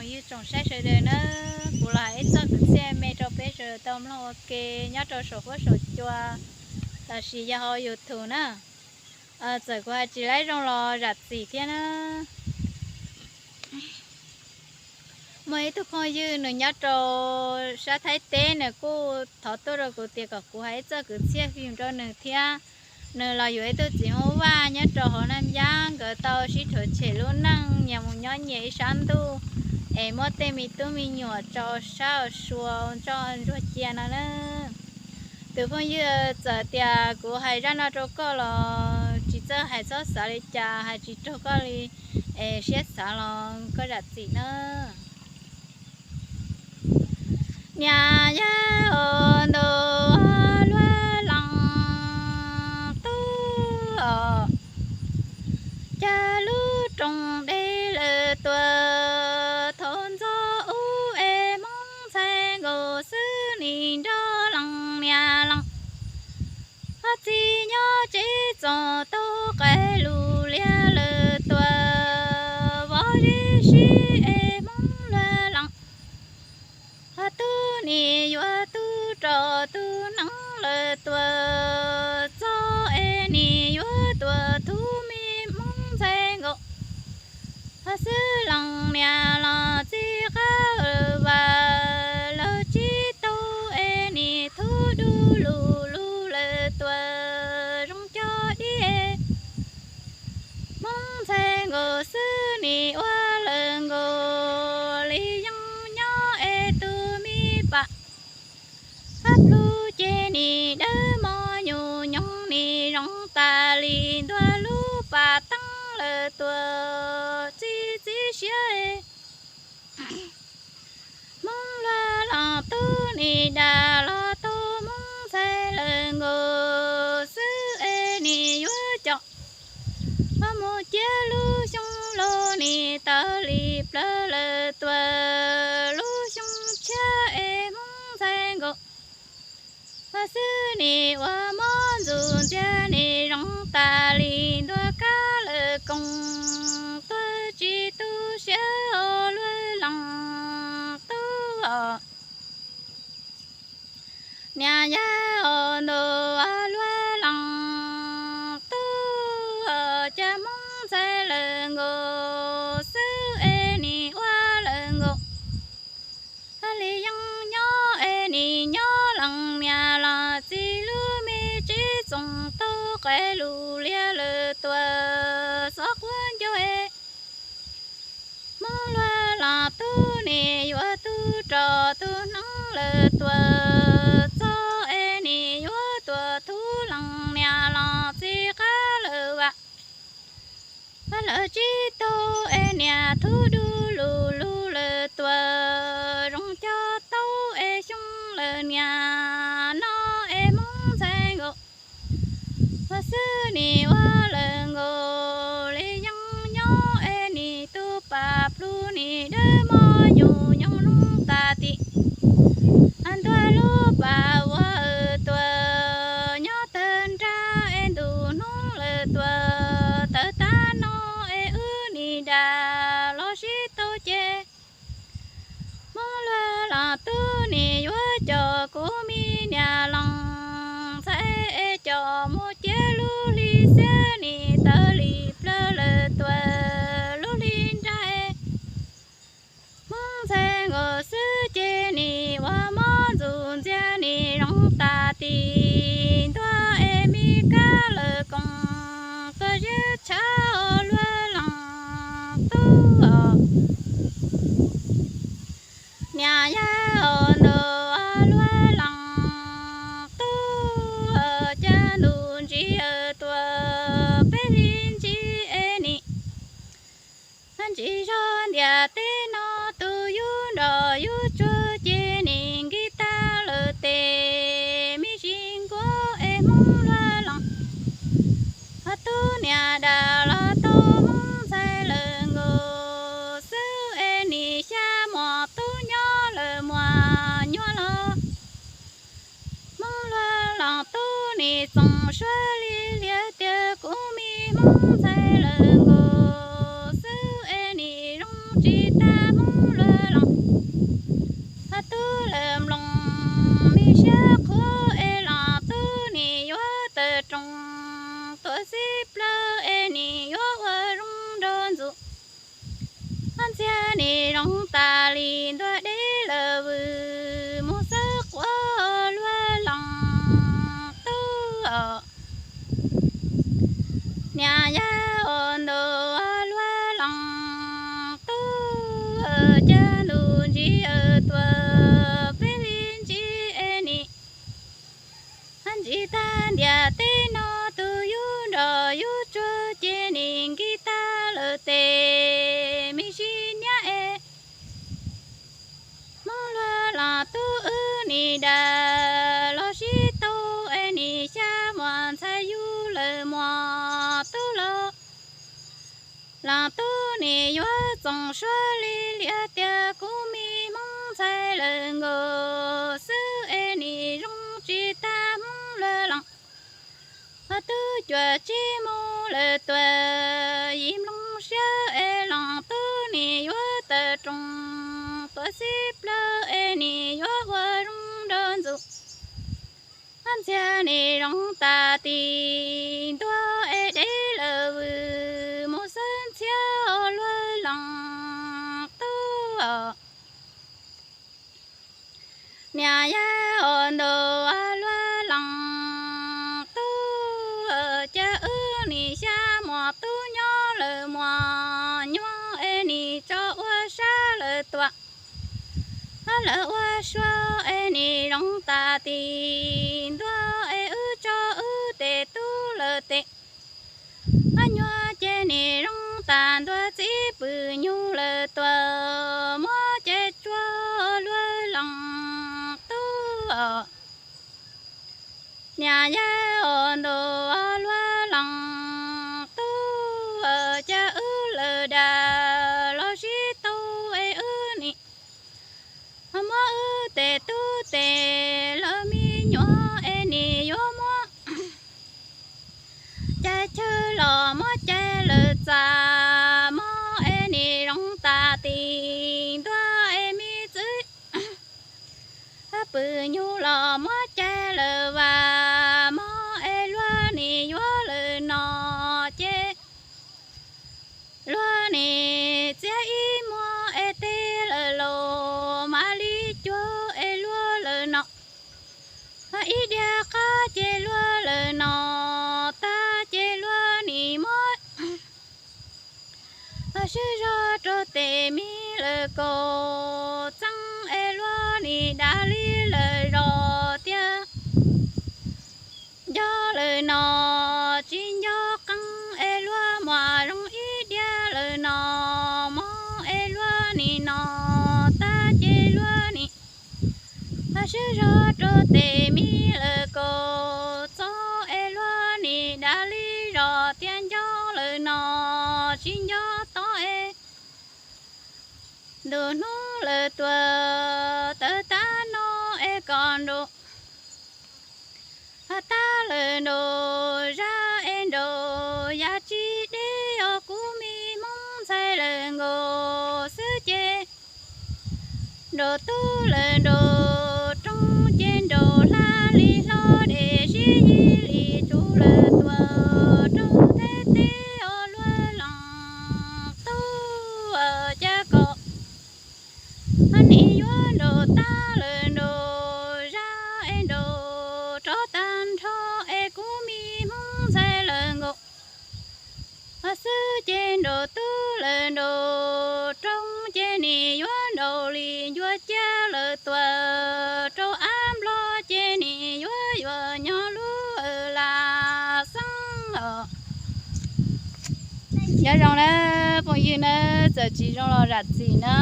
Ib tsoom saib sawv daws na, kuv los hais ib txoj kwv txhiaj me rau peb sawv daws tau mloog ua ke nyob rau saum huab saum cua lossis yog hauv YouTube na. Txawm kuv hais tsis laib zoo los zam txim thiab na. Muaj ib tug phooj ywg nws nyob rau sab Thaib teb, nws kuj thov tuaj rau kuv tias kom kuv hais ib txoj kwv txhiaj fim rau nws thiab. Nws los yuav ib tug txiv Hmoob Vaj nyob rau hauv Naj Yab, nkawd tau sib rhuav tshem lub neej nyias mus nyob nyias ib sab ntuj, es muab tej me tub me nyuam tso sab sua ntsoj ntsuag cia no na. Tus phooj ywg, txawm tias kuv hais zaj no rau koj los tsis txawj hais, txhob xav li cas, hais tsis raug koj li, es siab xav los koj zam txim na. Niam yau ntuj, luaj lees tub os, cas lub rooj dej lawm tuaj, thaum ntxov ub es Hmoob ntxhais nkaus xwb nim nrog lees niam lees. Ob txiv nyob tsev txoos tau qe lus liab lawm tuaj, vov zeb sib es Hmoob luaj lees. Ho tub nim yuav tub roj tub neeb lawm tuaj, txog es nim yuav tuaj thub me Hmoob ntxhais nkaus. Ho xwb lees niam los txij qab vas, lawv tsis tau es nim thub du lug lug lawm tuaj, zoo cov dib. Hmoob ntxhais nkaus xwb nim ua lawm nkaus, li yeej nyob es tus me pam. Hab plhu ces nim dawb mos nyuj nyoog nim zoo tas li ntua lub pas teeb lawm tuaj, txi txiv siab. Hmoob luaj lees tub nim dam los tau Hmoob ntxhais lawm nkaus xwb es nim yuav coj. Ho mus ciav lub xyoo laus nim tawv li plawv lawm tuaj, lub xyoo tshiab es Hmoob ntxhais nkaus. Ho xwb nim ua mob ntxuj ntxiag nim zoo tas li ntua kab lawm koos, tuag tsis tu siab os luaj lees tub os. Niam yau ntuj, luaj lees tub os, cas Hmoob ntxhais lawm nkaus xwb es nim ua lawm nkaus. Hab li yeej nyob es nim nyob lees niam los txij lub me tsev txoos tau qe lus liab lawm tuaj, xov quav ncauj es Hmoob luaj lees tub nim yuav tub roj tub neeb lawm tuaj, txog es nim yuav tuaj thub lees niam los txij qab lawm vas. Hab lawv tsis tau es niam thub du lug lug lawm tuaj, zoo cov tau es xyoo lawm niam no es Hmoob ntxhais nkaus. Ho xwb nim ua lawm nkaus, li yeej nyob es nim tus pas plhu nim dawb mos nyuj nyoog zoo tas tim. Ntua lub pas ua tuaj, nyob tawg nrag es ntu hnub lawm tuaj, tawg tag no es wb nim dam los sib tau ces. Hmoob luaj lees tub nim yuav coj kuv me niam lees ntxhais es coj mus ciav lub hli xiab nim tawv li plawv lawm tuaj, lub hli nrag es Hmoob ntxhais nkaus xwb ces nim ua mob ntxuj ntxiag nim zoo tas tim ntua es me kab lawm koos, tuag ziab tshav luaj lees tub os. Niam yau ntuj, luaj lees tub, cas ntuj ntsig tuaj peb hli ntsig es nim ntsis zog ntiaj teb no, tus yub nroj yub tsuag ces nim nkig tag lawm tes, me ntsis nkuav es Hmoob luaj lees. Ho tub niam dam los tau Hmoob ntxhais lawm nkaus xwb es nim xya muam tub nyob lawm muam nyuam Ntsis tuaj peb li ntsis es nim ntsis tag ntiaj teb no, tus yub nrog yub tsuag ces nim nkig tag lawm tes me sib niab es Hmoob luag los tub wb nim dam los sib tau es nim xya muam ntxhais yug lawm muam tub los los tub nim yuav txoom suab li lias tias kuv me Hmoob ntxhais lawm nkaus xwb es nim zoo tsis tag Hmoob luag los ho twb cuam tsib mus lawm tuaj yim nplooj siab es los tub nim yuav tawm roos tuaj xib plawg es nim yuav ua zoo nrog ntxum Ab ntxhias nim zoo tas tis ntua es deb lawm vwm mus xwb ntxhias luag los tub os. Niam yau os ntaus luag los tub, cas wb nim xya muam tub nyob lawm muam nyuaj es nim tso ua sab lawm tuaj. Lawv ua sua es nim zoo tas tis ntua es wb tso wb tes tub lawm tes. Nyuaj ces nim zoo tas ntua txib pw nyuj lawm tuaj muab ces tsuag luag los tub os. Niam yau os ntaus luag los tub, cas wb lawm dam los sib tau es wb nim muab wb tes tub tes lawv me nyuam es nim yuav muab cais chaw los muab cais lawm txaj mog es nim zoo tas tis ntua es me txwv pw nyuj los muab cais lawm vas mog es luag nim yuav lawm no ces luag nim txiav ib muag es tes lawm los mam li cuag es luag lawm no ib diav qab ces luag lawm no tag ces luag nim muab sib zog rau tes me lawm kaum txeeb es luag nim dav li lawm zos tiag. Nco lawm no tsis nco qeeb es luag muam zoo ib diav lawm no mog es luag nim no tag ces luag nim sib zog rau tes me lawm kaum txob es luag nim dav li zos tiag. Nco lawm no tsis nco tod es ntu hnub lawm tuaj tawv tag no es kom nraum tag lawm nraum zaj es nraum yam tsis deb os kuv me Hmoob ntxhais lawm nkaus xwb ces nraum tub lawm nraum rooj ces nraum hla li hlo dej sib yig li tsuv lawm tuaj rau teb teb os luag los tub, cas kom nim yuav nraum tag lawm nraum zaj es nraum rov tag nrho es kuv me Hmoob ntxhais lawm nkaus xwb ces nraum tub lawm nraum rooj ces nim yuav nraum li ncua cia lawm tuaj rau ab nplog ces nim yuav yuav nyob lub lam xeeb os. Nyob zoo na phooj ywg na, txawm tsis zoo los zam txim na.